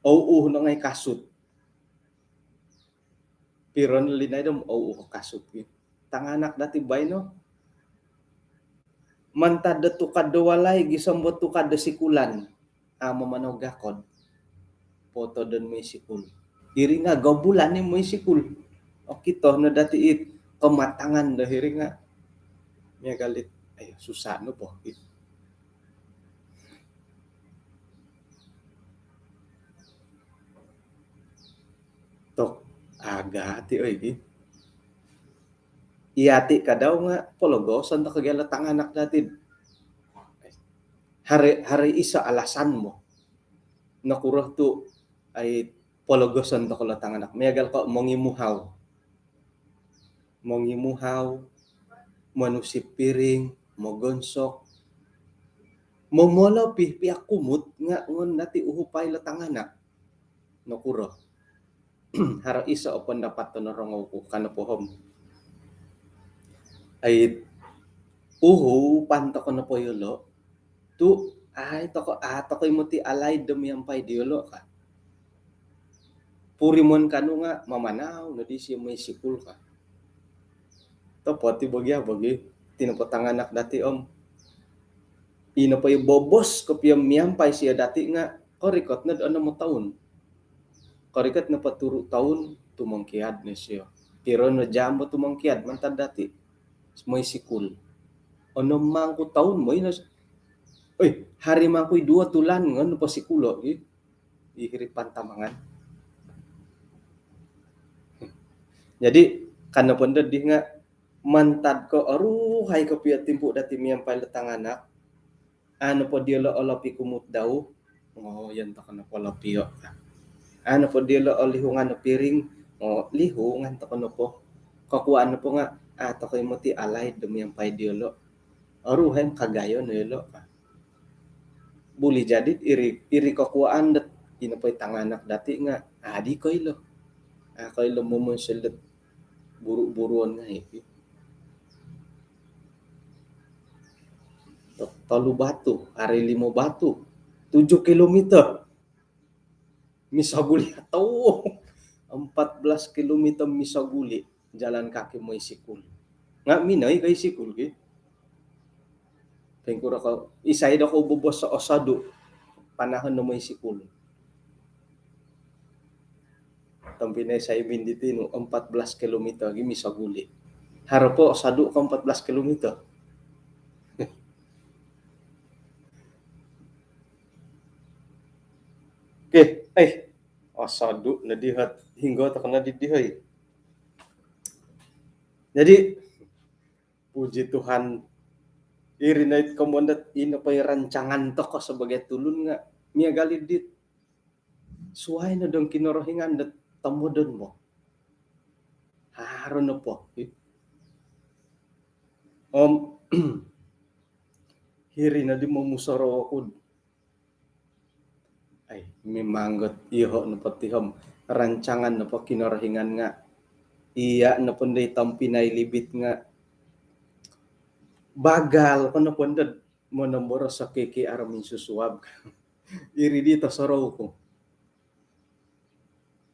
Ou-uh no ngai kasut. Piro no linaid om ou-uh kasut i. Tanganak dati baino mantad do tukad do walai gisom bo tukad do sikulan. Amu manau gakod. Potodon moi sikul. Iri nga gobulan ni moi sikul. Okito no dati it kematangan do iri nga. Miagal dit, ayo, susah no po. Tok, aga ti oi gi. Iya ti kadau nga pologoson toko gia lo tanganak dati. Hari, hari iso alasan mo. Nokuro tu ai pologoson toko lo tanganak. Miagal ko mongimuhau. Mongimuhau, monusip piring, mogonsok. Momolopi pia kumut nga ngon dati uhupai lo tanganak. Nokuro? Haro iso o pendapat do norongou ku, kano pohom. Ai, uhupan toko nopo yolo, tu ai toko, a toko i moti alaid do miampai diolo ka. Purimon kanu nga mamanau no disio moi sikul ka. Topot i bogi, a bogi. Ti nopo tanganak dati om, i nopo i bobos kopio miampai sio dati nga korikot nod onom o toun. Korikot nopo turu toun tumongkiad no sio. Piro no jam bo tumongkiad mantad dati moi sikul? Onom mangku toun moi no. Oi, hari mangku i duo tulan ngon nopo sikulo gi. I hiri pantamangan. Jadi, kano pondo di nga mantad ko oruhai kopio timpu dati miampai lo tanganak. Anu po diolo olopi kumut dau, ngoyon toko nopo lopio. Anu po diolo olihungan o piring, o lihungan toko nopo. Kokuaan nopo nga, a toko i moti alaid do miampai diolo. Oruhai kagayo no yolo. Buli jadi iri, iri kokuaan dot i nopo i tanganak dati nga, adi koilo. A koilo momonsoi dot buru-buruon ngai. Tok, tolu batu, hari limo batu, tujuh kilometer. Misoguli atau empat belas kilometer misoguli jalan kaki moi sikul. Nga minoi kai sikul gi. Pengkuro ko, isai do ko bobos osodu panahon no moi sikul. Tompinai Saimin di tinu, empat belas kilometer gi misoguli. Haro po osodu ko empat belas kilometer. Okey, eh, osodu no dihot, hinggo toko no di dihoi. Jadi, puji Tuhan, iri no it komoyon dot i nopo i rancangan toko sebagai tulun nga miagal i dit suai no dong Kinorohingan dot tomodon mo. Haro nopo. Om, hiri no di momusorou oku. Ai, memang got iyoho nopo ti om rancangan nopo Kinorohingan nga, iya nopo ndai tompinai Libit nga bagal ko nopo ndod monomboros so K K R minsusuab. Iri di tosorou ku.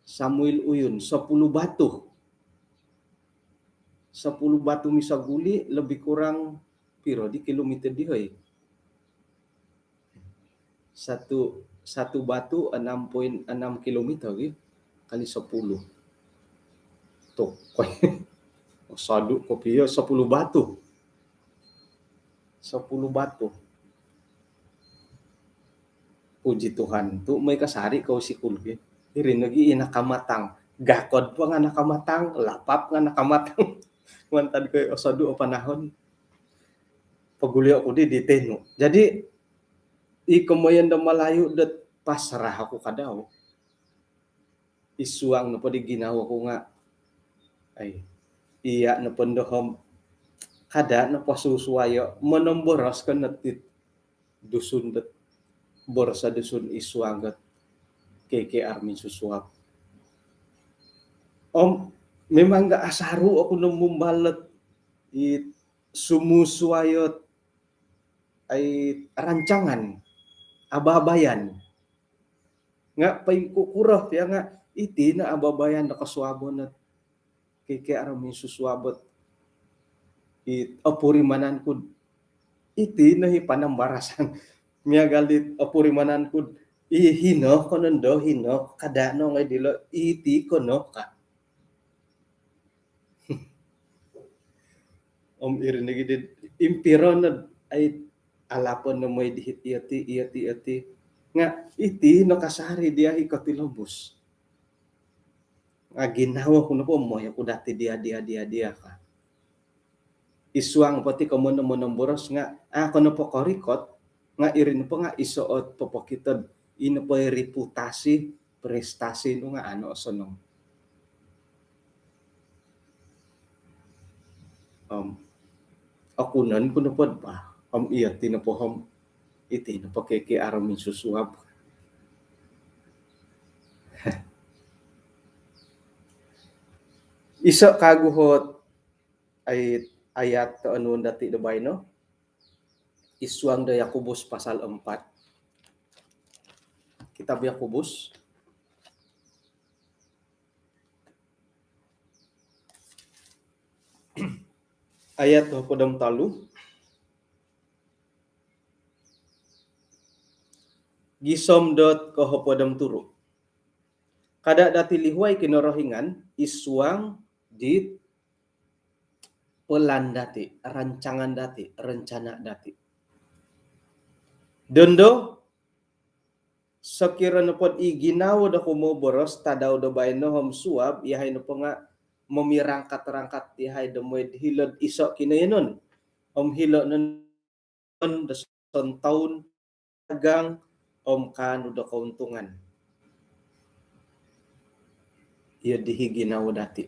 Samuel Uyun, sepuluh batu. Sepuluh batu misoguli, lebih kurang piro di kilometer dihoi? Satu, satu batu enam poin enam kilometer gi, kali sepuluh. Tok, koi. Osodu kopio sepuluh batu. Sepuluh batu. Puji Tuhan, tu moi kasari kou sikul gi. Iri nogi i nakamatang. Gakod po nga nakamatang, lapap nga nakamatang. Mantad koi osodu o panahon. Pogulio ku di, di tenu. Jadi, i komoyon do Malayu dot pasrah oku kadau. I suang nopo di ginawo ku nga, ai, iya nopo ndo om kada nopo susuayo monomboros ko no tit Dusun dot, boros Dusun i suang dot K K R minsusuab. Om memang nga asaru oku no mumbal dot i sumusuai ot ai rancangan ababayan. Nga poingkukuro pia nga iti no ababayan do kosuabon ot K K R minsusuab ot i opurimanan kud iti no i panambarasan. Miagal dit opurimanan kud i hino kono ndo hino kada no ngai dilo iti kono ka. Om iri nogi di impiro no ai alapon no moi di iti, iti, iti. Nga iti no kasari dia i kotilombus. Nga ginawo ku nopo moi aku dati dia, dia, dia, dia ka. Isuang poti komono monomboros nga, ah, kono po korikot, nga iri nopo nga iso ot popokitod, ino po reputasi, prestasi nu nga ano osonong. Om, aku nan ku nopo ba, om iya ti nopo om, iti nopo K K R minsusuab. Iso kagu ot ai-, ayat to anu dati do baino. Isuang do Yakobus pasal empat. Kitab Yakobus. Ayat kohopod om tolu. Gisom dot kohopod om turu. Kada dati lihuai Kinorohingan isuang dit pelan dati, rancangan dati, rencana dati. Dondo, sokiro nopo i ginawo do kumoboros tadau do baino om suab, iyahai nopo nga momirangkat-rangkat iyahai do moid hilo'd iso kinoyonon. Om hilo non do sontoun dagang om kaanu do keuntungan. Iyo di i ginawo dati.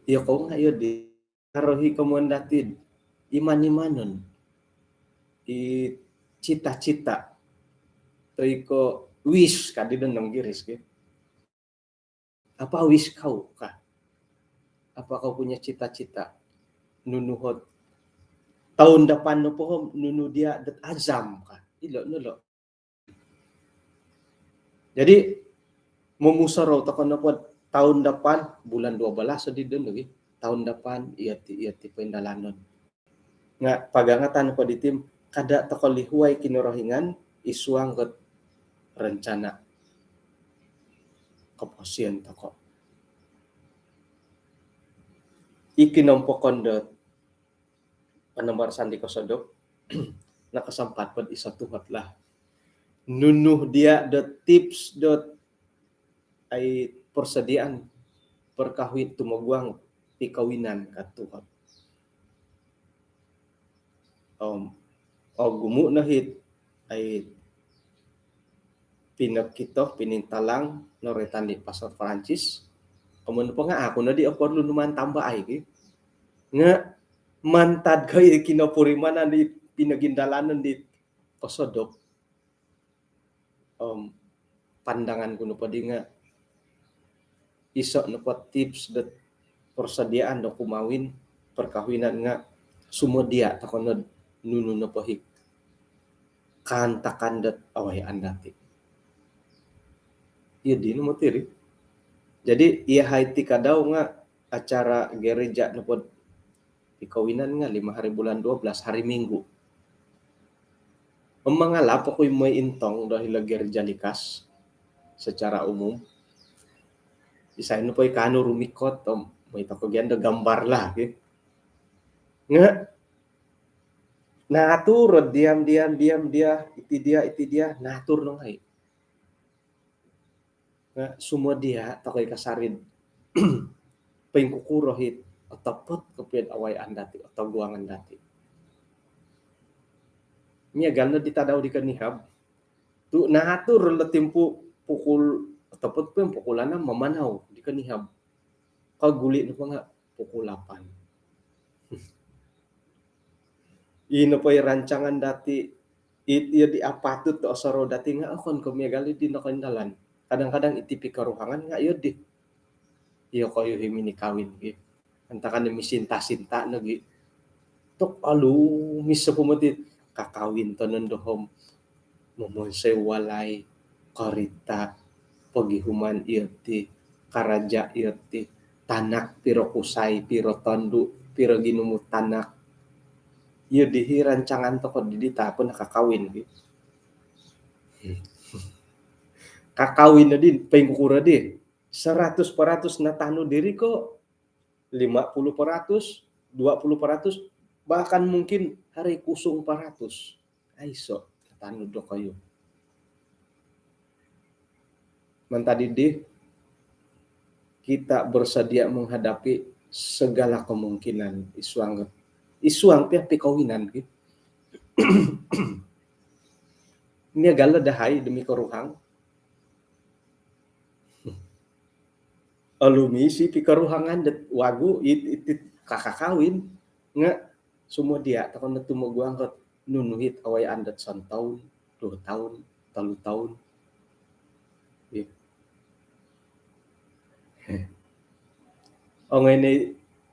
Iyo kou nga iyo di arohi komoyon dati iman-imanon. I cita-cita. Toi ko wish kadi do Inggiris ke. Apa wish kau ka? Apa kau punya cita-cita? Nunu ot tahun depan nopo om nunu dia dot azam ka? Ilo no lo. Jadi momusorou tokou nopo tahun depan, bulan dua belas di don lagi. Tahun depan, iya ti, iya ti poindalanon. Nga pagangatan ko di tim, kada tokou lihuai Kinorohingan isuang dot rencana koposion tokou. I kinompokon dot panambarasan di kosodop, nakasampat pod iso tuhot lah. Nunu dia dot tips dot ai persediaan perkahwin tumoguang pikawinan ka tuhot. Om ogumu no it ai pinokito, pinintalang noroitan di Pastor Francis. Komoyon nopo nga aku no di oporlu numaan tamba ai ki. Nga mantad ko i kinopurimanan di pinogindalanon di kosodop. Om pandangan ku nopo di nga iso nopo tips dot persediaan do kumawin perkahwinan nga sumodia tokou nod nunu nopo i kaantakan dot awayaan dati. Iyo di no moti ri. Jadi iyahai ti kadau nga acara gereja nopo dot pikawinan nga lima hari bulan dua belas, hari Minggu. Om mangalap oku i moi intong do hilo gereja Likas secara umum. Isai nopo i kaanu rumikot om moi tokou gia do gambar lah ki. Nga naatur diam, diam, diam dia, iti dia, iti dia, naatur no ngai. Nga sumodia tokou i kasari poingkukuro it otopot kopio awayaan dati, otoguangan dati. Miagal no di tadau di konihab. Tu naatur lo timpu pukul, otopot po pukul anam mamanau di konihab. Koguli nopo nga pukul lapan. Ino po i rancangan dati, it iyo di apatut do osorou dati nga okon ko miagal di nokoindalan. Kadang-kadang iti pikoruhangan nga' iyo di. Iyo koyu hi minikawin ki. Antakan misinta-sinta nogi. Tok alumis opo moti kakawin tonon doho om momonsoi walai, korita, pogihuman iyo ti, karaja iyo ti, tanak piro kusai, piro tondu, piro ginumu tanak. Iyo dihi rancangan toko didi tapo nakakawin ki. Kakawin no di, poingkuro di. Seratus peratus natanu diri ko lima puluh peratus, dua puluh peratus, bahkan mungkin hari kusung peratus. Aiso tanud dokoyu. Mantad didi, kita bersedia menghadapi segala kemungkinan isuang, isuang pia pikawinan ki. Miagal dahai demi koruhang. Alumis i pikoruhangan dot wagu it, it, it kakakawin nga sumodia toko no tumoguang ko nunu it awayaan dot santaun, duo taun, tolu taun. Ongoi ni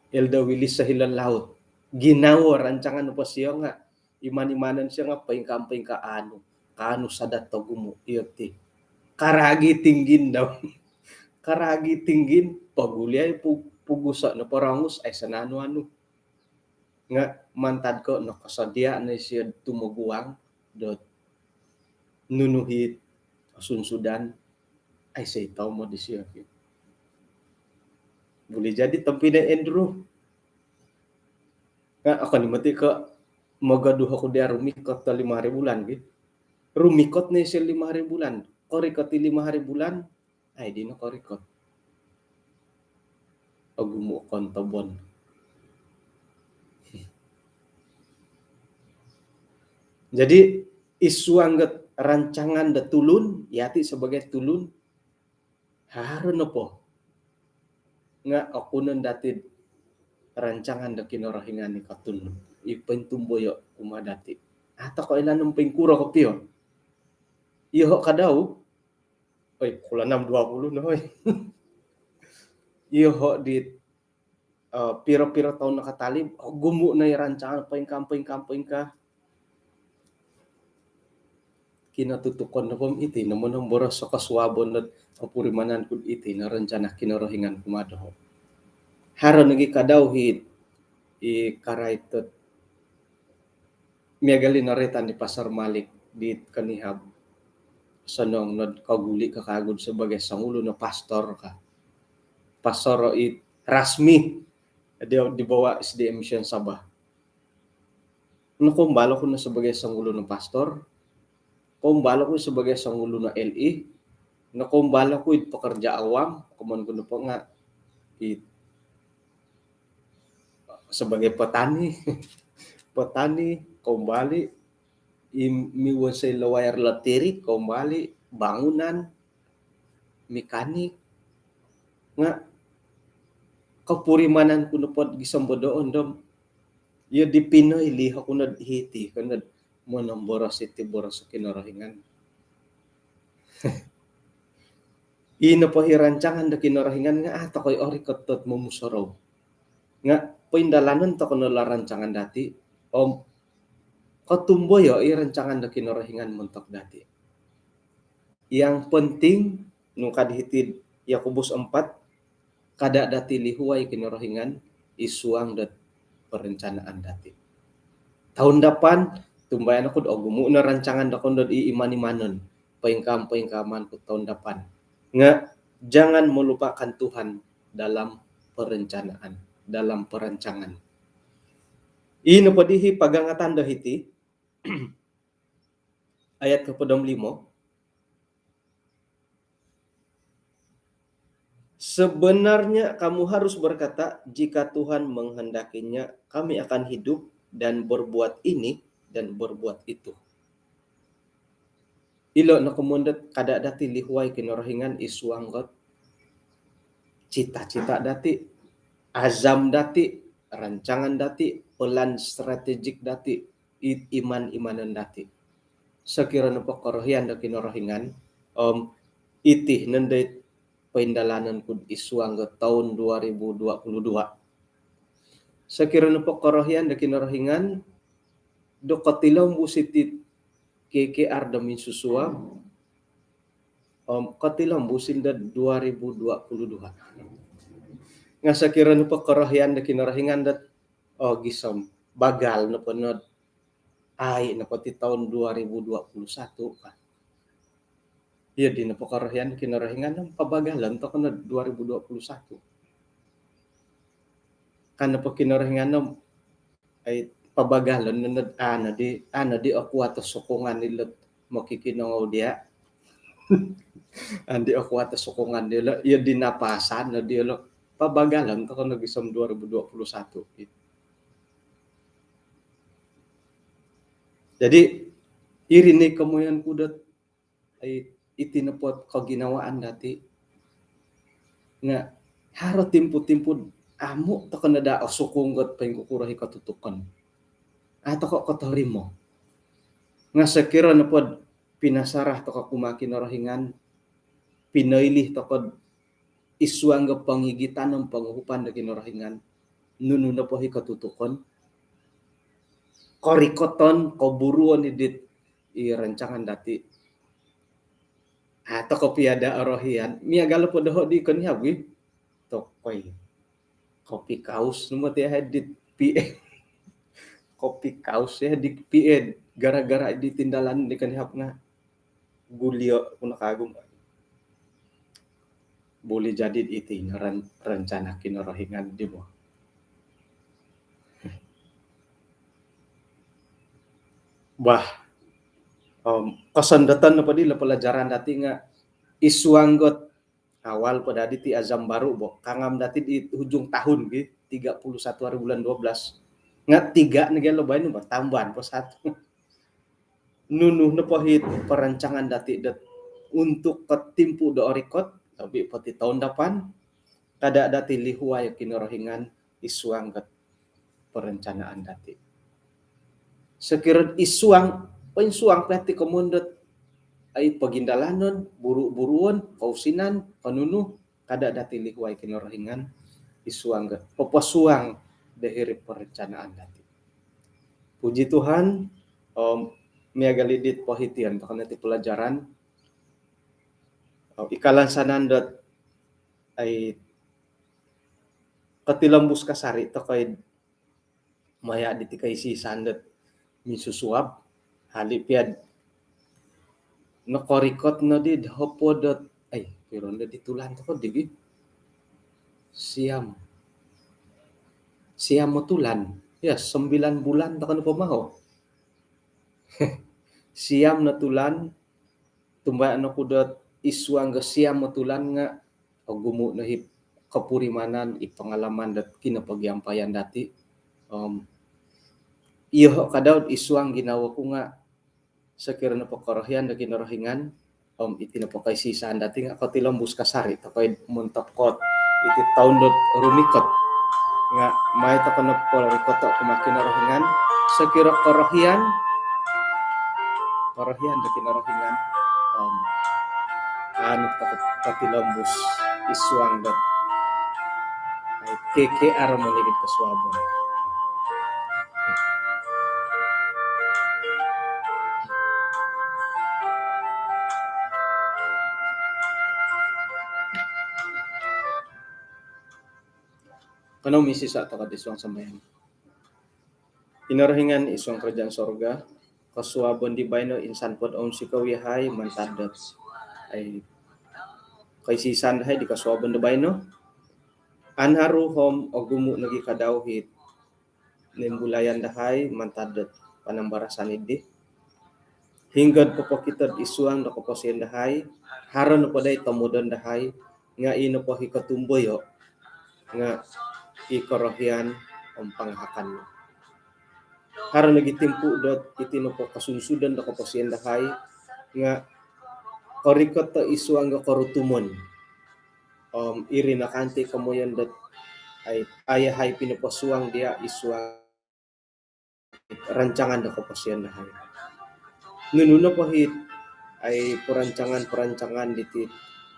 Elder Willis sahilon laut. Ginawo rancangan po sio nga iman-imanon sio nga poingkaa-poingkaa anu, kaanu sada togumu iyo ti. Karagi tinggin dau. Karagi tinggin, poguliai pu-, puguso no porongus, ai sananu-anu. Nga mantad ko nokosodia no isio tumoguang dot nunu it osunsudan, ai sai tau mo disio ki. Boleh jadi tompinai Andrew. Nga okon i moti ko mogoduh oku dia rumikot do lima hari bulan ki. Rumikot no isio lima hari bulan. Korikot i lima hari bulan, ai dino korikot. Ogumu kontobon. Jadi isuang dot rancangan do tulun, yati sebagai tulun, haro nopo nga okunon dati rancangan do Kinorohingan i kotun i pointumboyo kumaa dati. Atau ko ilan poingkuro kopio. Iyoho kadau, oi, pukul enam dua puluh no, oi. Iyoho di, eh, piro-piro taun nakatalib, ogumu no i rancangan poingkaa, poingkaa, poingkaa. Kinotutukon nopo om iti no monomboros o kosuabon dot opurimanan ku iti no rencana Kinorohingan kumaa doho. Haro nogi kadau it i karait dot miagal i noroitan di Pastor Malik di konihab, sonong nod koguli ko kagu do sebagai songulun o pastor ka. Pastor it rasmi di, di bawah S D A Mission Sabah. Nokoumbal oku no sebagai songulun o pastor, koumbal oku sebagai songulun o L E, nokoumbal oku it pekerja awam, komoyon ku nopo nga it sebagai petani, petani, koumbal i, i miwonsoi lo wayar elektrik, koumbal i, bangunan, mekanik, nga kopurimanan ku nopo gisom do dondo om iyo di pinoilih oku nod hiti, ka nod monomboros iti boros Kinorohingan. Ino po i rancangan do Kinorohingan nga a tokou orikot dot momusorou. Nga poindalanon tokou no lo rancangan dati om kotumboyo i rancangan do Kinorohingan montok dati. Yang penting, nung ka di hiti'd Yakobus empat, kada dati lihuai Kinorohingan id suang dot perencanaan dati. Tahun dapan, tumbayaan oku do ogumu no rancangan dokoyu dot i iman-imanon, poingkaa-poingkaa maan ku tahun dapan. Nga, jangan melupakan Tuhan dalam perencanaan, dalam perancangan. Ino po dii pagangatan do hiti, ayat kohopod om limo. Sebenarnya kamu harus berkata, "Jika Tuhan menghendakinya, kami akan hidup dan berbuat ini dan berbuat itu." Ilo no komoyon dot kada dati lihuai Kinorohingan id suang dot cita-cita dati, azam dati, rancangan dati, pelan strategik dati, i-, iman-imanon dati. Sokiro nopo korohian do Kinorohingan om Iti nondo it poindalanon ku id suang do toun dua ribu dua puluh dua. Sokiro nopo korohian do Kinorohingan do kotilombus iti K K R do minsusuab, om kotilombus i do dua ribu dua puluh dua. Nga sokiro nopo korohian do Kinorohingan do, oh, gisom bagal nopo nod ai nopo ti toun dua ribu dua puluh satu ka. Iyo di nopo korohian Kinorohingan om pabagalon tokou nod dua ribu dua puluh satu. Ka nopo Kinorohingan om ai pabagalon nod, ano di, ano di okuat o sokongan ilo mokikinongou dia. Andi okuat o sokongan diolo, iyo di napasan no diolo. Pabagalon tokou no gisom dua ribu dua puluh satu. Jadi, iri ni komoyon ku dot, ai, iti nopo koginawaan dati nga haro timpu-timpu amu tokou no daa osukung dot poingkukuro i kotutukon. A tokou kotorimo. Nga sokiro nopo pinasarah tokou kumaa Kinorohingan, pinoilih tokou id suang do pongigitan om ponguhupan do Kinorohingan, nunu nopo i kotutukon, korikoton, koburuon i dit i rancangan dati. A tokou pia daa orohian, miagal po doho di konihab wi. Tokoi. Kopikaus no moti ahai dit P A. Kopikaus i di P A gara-gara di tindalan di konihab nga gulio ku no kagum. Boleh jadi iti no ran-, rencana Kinorohingan di bo. Bah, om, kosondoton nopo dilo pelajaran dati nga id suang dot awal po dati ti azam baru bo. Kangam dati di hujung tahun gi, tiga puluh satu hari bulan dua belas. Nga tiga nogi lo baino, bertambah po satu. Nunu nopo i perancangan dati dot untuk kotimpu do orikot, lobi po ti toun dapan, kada dati lihuai Kinorohingan id suang dot perencanaan dati. Sokiro id suang, poinsuang po ti komoyon dot ai pogindalanon, buru-buruon, kousinan, konunu, kada dati lihuai Kinorohingan id suang dot poposuang do hiri perencanaan dati. Puji Tuhan, om, miagal i dit pohition tokou no ti pelajaran, om, ikalansanan dot ai kotilombus kasari tokou maya diti koisi-isaan dot minsusuab, hali pia nokorikot no di do hopod dot, ai, piro no di tulan tokou di gi? Siam. Siam o tulan. Ya, sembilan bulan tokou no po maho. Siam no tulan, tumbayaan oku dot id suang do siam o tulan nga ogumu no i kopurimanan, i pengalaman dot kinopogiampayan dati. Om, iyoho kadau id suang ginawo ku nga sokiro nopo korohian do Kinorohingan, om, iti nopo koisi-isaan dati nga kotilombus kasari tokou montok dot iti toun dot rumikot. Nga mai tokou no porikoto kumaa Kinorohingan, sokiro korohian, korohian do Kinorohingan, om, anu tokou kotilombus id suang dot ai K K R monigit kosuabon. Kanou misisa tokou id suang sambayang. Kinorohingan id suang kerajaan sorga, kosuabon di baino insan po do ounsikou yahai mantad dot ai koisi-isaan dahai di kosuabon do baino. Anaru om ogumu nogi kadau i nimbulayan dahai mantad dot panambarasan diti. Hinggo do popokito id suang do koposion dahai, haro nopo dai tomodon dahai, nga i nopo i kotumboyo nga i korohian om pangahakan. Haro nogi timpu dot iti nopo kosunsudon do koposion dahai nga korikot do id suang do korutumon. Om, iri no kanto komoyon dot ai, ai yahai pinoposuang dia id suang rancangan do koposion dahai. Nunu nopo i ai perancangan-perancangan diti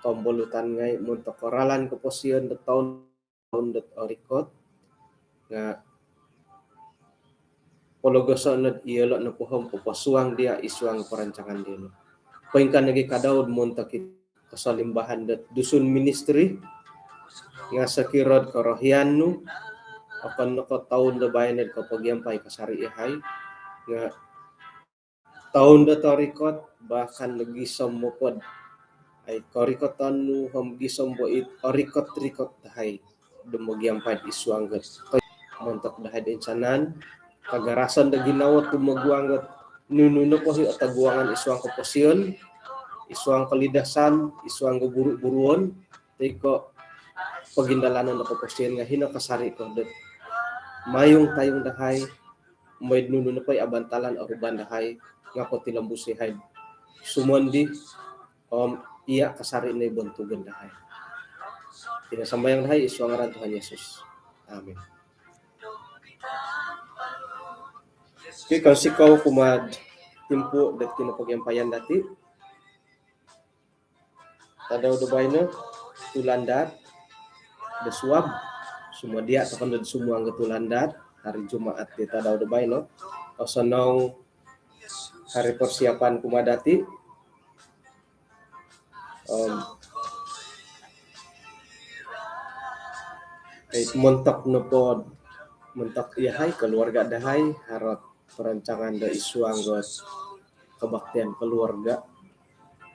kombolutan ngai' montok ralan koposion do toun, toun dot orikot nga' pologoso' nod iyolo' nopo om poposuang diya' id suang perancangan diyolo'. Poingkaa nogi' ka Daud montok i kosolimbahan dot Dusun Ministry nga' sokiro'd korohian nu okon no ko' toun do baino'd kopogiampai kasari' iyahai nga' toun dot orikot, bahkan do gisom nopo'd ai korikoton nu om gisom bo it orikot-rikot dahai do mogiampai id suang dot montok dahai do insanan, kagarasan do ginawo tumoguang dot nunu nopo i otoguangan id suang koposion, id suang kolidasan, id suang do buru-buruon toi ko' pogindalanon do koposion nga' hino kasari' ko dot mayung-tayung dahai, mooi do nunu nopo i abantalan oruban dahai nga' potilombus iyahai sumondi om iya' kasari' no i bontugon dahai. Iti no sambayang dahai id suang ngaran Tuhan Yesus. Amin. Okey, kounsikou kumaa'd timpu dot kinopogiampayan dati' tadau do baino, tulandaat do suab. Sumodia' toko nod sumuang do tulandaat hari Jumaat di tadau do baino. Osonong hari persiapan kumaa dati'. Om, eh, montok nopo, montok iyahai, keluarga dahai, haro ot perancangan do id suang dot kebaktian keluarga.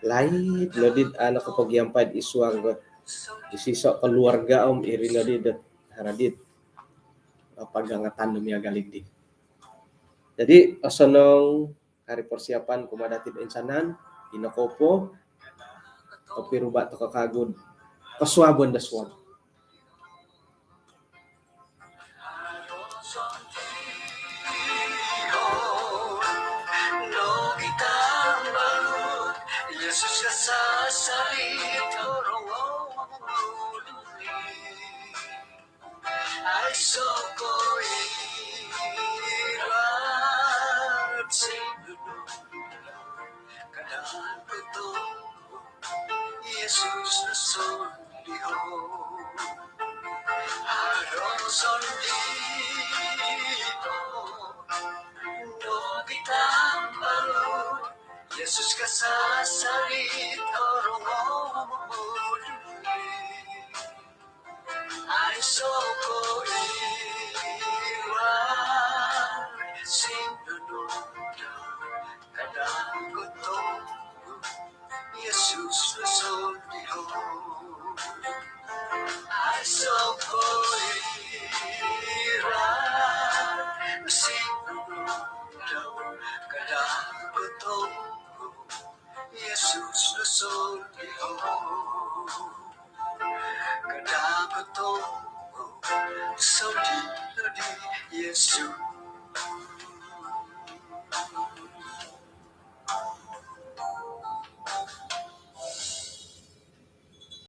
Laid nodi dot a' nokopogiampai id suang dot isoiso' keluarga om iri nodi dot haro dit pagangatan do miagal di. Jadi, osonong hari persiapan kumaa dati' do insanan, ino kou po, kopiruba' toko kagu'd kosuabon do suab.